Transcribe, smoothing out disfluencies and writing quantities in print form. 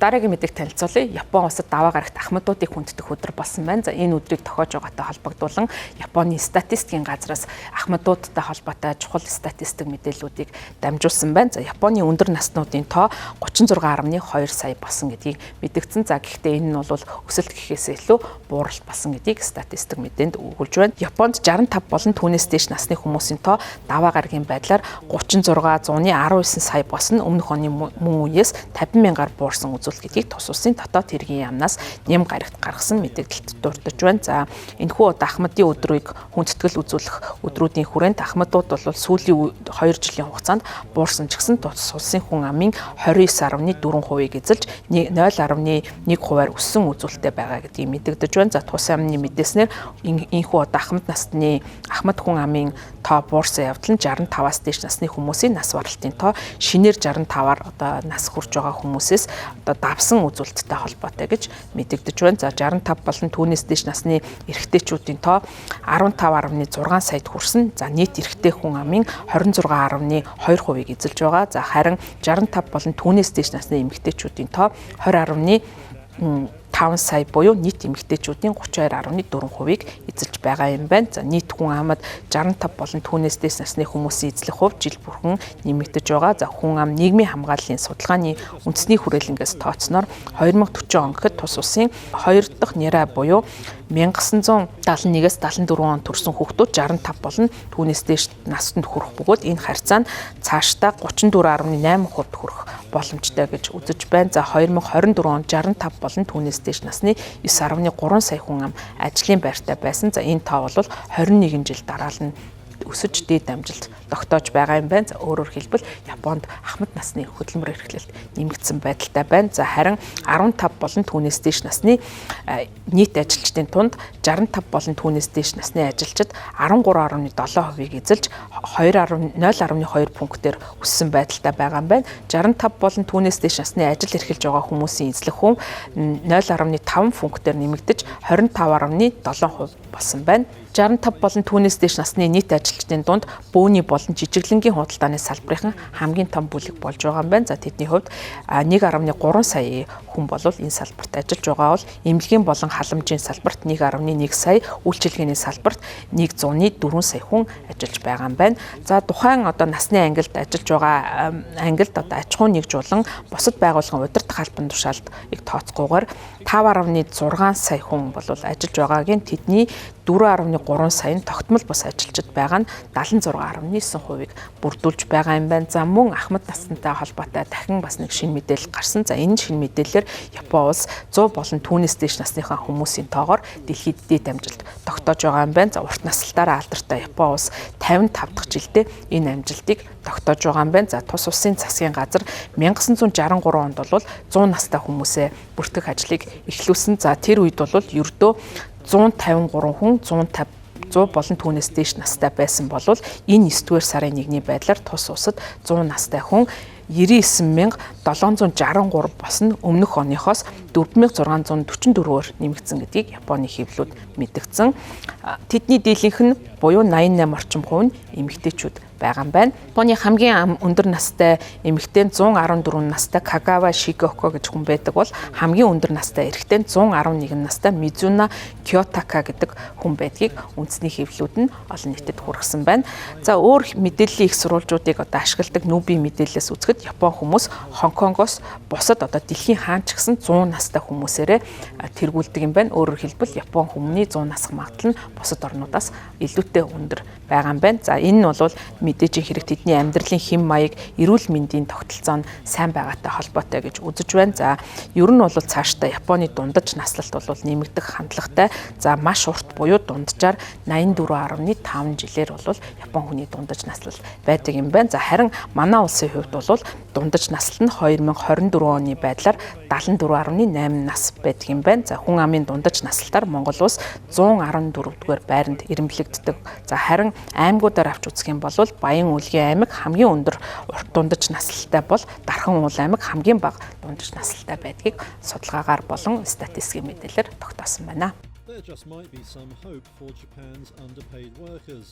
Дараагийн мэдээг танилцуулъя. Япон улсад даваа гарагт ахмадуудыг хүндэтгэх өдөр болсон байна. За, энэ өдрийг тохиож байгаатай холбогдуулан Японы статистикийн газраас ахмадуудтай холбоотой чухал статистик мэдээллүүдийг дамжуулсан байна. За, Японы өндөр наснуудын тоо 36.2 сая болсон гэдгийг мэдэгдсэн. За, гэхдээ энэ нь бол өсөлт гэхээс илүү бууралт болсон гэдгийг статистик мэдээнд өгүүлж байна. Японд 65 болон түүнээс дээш насны хүмүүсийн тоо даваа гарагийн байдлаар 36.19 сая болсон, өмнөх оны мөн үеэс 50 мянгаар буурсан үзүүлэлт гэдгийг тус улсын дотоод хэргийн яамнаас нэм гарагт гаргасан мэдээлэлд дурдж байна. За, энэхүү одоо ахмадын өдрийг хүндэтгэл үзүүлэх өдрүүдийн хүрээнд ахмадууд бол сүүлийн 2 жилийн хугацаанд буурсан ч гэсэн тус улсын хүн амын 29.4%-ийг эзэлж, 0.1 хувиар өссөн үзүүлэлттэй байгаа гэдгийг мэдэгдэж байна. За, тус амны мэдээснээр энэхүү одоо ахмад насны ахмад хүн амын тоо буурсан явдал нь 65-аас дээш насны хүмүүсийн нас баралтын тоо шинээр 65-аар одоо нас хүрч байгаа хүмүүсээс одоо давсан үзүүлэлттэй холбоотой гэж мэдэгдэж байна. За, 65 болон түүнээс дээш насны эрэгтэйчүүдийн тоо 15.6 саяд хүрсэн. За, нийт эрэгтэй хүн амын 26.2%-ийг эзэлж байгаа. За, харин 65 болон түүнээс дээш насны эмэгтэйчүүдийн тоо 20.5 сая буюу нийт эмэгтэйчүүдийн 32.4%-ийг эзэлж байгаа юм байна. За, нийт хүн амад 65 болон түүнээс дээш насны хүмүүсийн эзлэх хувь жил бүрхэн нэмэгдэж байгаа. За, хүн ам нийгмийн хамгааллын судалгааны үндэсний хүрээлэнгээс тооцсноор 2040 он гэхэд тус улсын 2 дахь нэрэ буюу 1971-ээс 74 он төрсэн хүүхдүүд 65 болон түүнээс дээш насанд хүрэх бөгөөд энэ харьцаа нь цаашдаа 34.8% хүрэх боломжтой гэж үзэж байна. За, 2024 онд 65 болон түүнээс дээш насны 9.3 сая хүн ам ажлын байртай байсан. За, энэ тоо бол 21 жил дараалан өсөж, дээд амжилт тогтоож байгаа юм байна. За, өөрөөр хэлбэл, Японд ахмад насны хөдөлмөр эрхлэлт нэмэгдсэн байдалтай байна. За, харин 15 болон түүнээс дээш насны нийт ажилчдын тунд 65 болон түүнээс дээш насны ажилчид 13.7%-ийг эзэлж, 2.0.2 пунктээр өссөн байдалтай байгаа юм байна. 65 болон түүнээс дээш насны ажил эрхэлж байгаа хүмүүсийн эзлэх хувь 0.5 пунктээр нэмэгдэж, 25.7% болсон байна. 65 болон түүнээс дээш насны нийт ажилчдын дунд бөөний болон жижиглэнгийн худалдааны салбарын хамгийн том бүлэг болж байгаа юм байна. За, тэдний хувьд 1.3 сая хүн бол энэ салбарт ажиллаж байгаа бол эмнэлгийн болон халамжийн салбарт 1.1 сая, үйлчилгээний салбарт 104 сая хүн ажиллаж байгаа юм байна. За, тухайн одоо насны ангилд ажиллаж байгаа ангилд одоо аж ахуйн нэгж болон бусад байгууллагын удирдах албан тушаалд тооцохгүйгээр 5.6 сая хүн бол ажиллаж байгаагийн тэдний 4.3 сая нь тогтмол бус ажилчид байгаа нь 76.9%-ийг бүрдүүлж байгаа юм байна. За, мөн ахмад наснтай холбоотой дахин бас нэг шинэ мэдээлэл гарсан. За, энэ шинэ мэдээлэлээр Япон улс 100 болон түүнээс дээш насныхаа хүмүүсийн тоогоор дэлхийд дээд амжилт тогтоож байгаа юм байна. За, урт наслалтаараа алдартай Япон улс 55 дахь жилдээ энэ амжилтыг тогтоож байгаа юм байна. За, тус улсын засгийн газар 1963 онд бол 100 настай хүмүүсээ бүртгэх ажлыг эхлүүлсэн. За, тэр үед бол ердөө 153 хүн 150 100 болон түүнээс дээш настай байсан болвол энэ 9 дугаар сарын 1-ний байдлаар тус улсад 100 настай хүн 99,763 болсон, өмнөх оныхоос 4644-оор нэмэгдсэн гэдгийг Японы хэвлүүд мэдгдсэн. Тэдний дийлэнх нь буюу 88 орчим хувь нь эмэгтэйчүүд байгаа юм байна. Японы хамгийн өндөр настай эмэгтэй 114 настай Кагава Шигоко гэж хүн байдаг бол хамгийн өндөр настай эрэгтэй 111 настай Мизуна Кётака гэдэг хүн байдгийг үндэсний хэвлүүд нь олон нийтэд хүргэсэн байна. За, өөр мэдээллийн их сурвалжуудыг одоо ашигладаг нүүбийн мэдээллээс үзэхэд Япон хүмүүс Хонконгоос бусад одоо дэлхийн хаан ч гэсэн 100 настай хүмүүсээрээ тэргүүлдэг юм байна. Өөрөөр хэлбэл, Япон хүмүүний 100 насах магадлал нь бусад орнуудаас илүүтэй өндөр байгаа юм байна. За, энэ нь бол мэдээж хэрэг тэдний амьдралын хэм маяг, эрүүл мэндийн тогтолцоо нь сайн байгаатай холбоотой гэж үзэж байна. За, ер нь бол цаашдаа Японы дундаж наслалт бол нэмэгдэх хандлагатай. За, маш урт буюу дунджаар 84.5 жилээр бол Япон хүний дундаж наслал байдаг юм байна. За, харин манай улсын хувьд бол дундаж наслал нь 2024 оны байдлаар 74.8 нас байдаг юм байна. За, хүн амын дундаж наслалтаар Монгол улс 114 дугаар байранд эрэмблэгддэг. За, харин аймагуудаар авч үзэх юм бол Баян Өлгийн аймаг хамгийн өндөр урт дундаж наслалтай бол Дархан уул аймаг хамгийн бага дундаж наслалтай байдгийг судалгаагаар болон статистикийн мэдээлэлээр тогтоосон байна. There just might be some hope for Japan's underpaid workers.